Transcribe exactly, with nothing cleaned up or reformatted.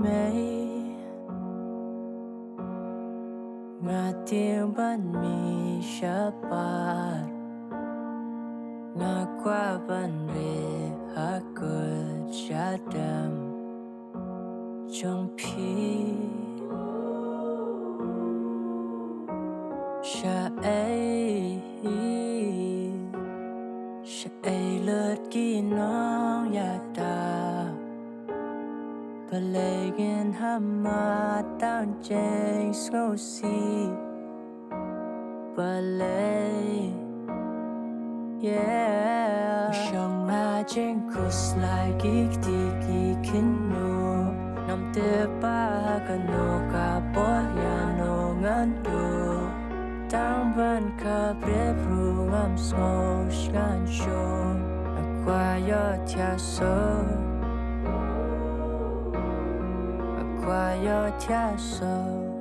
mei. Nga tieng ban mih shabar. Nga kwah ban rieh ha kut shadem jong phi. Shaei, shaei lut ki nongïada. Balei ngin ha mat tang jingsngewsih? Balei? Yeah. Shong ha jingkhuslai ki kti ki kynnoh. Ngam tip ba ha kano ka por ïano ngan duh. Tang ban kha briew ruh ngam sngew sngewsih. Nga kwah ïoh thiah suk. Nga kwah ïoh thiah suk.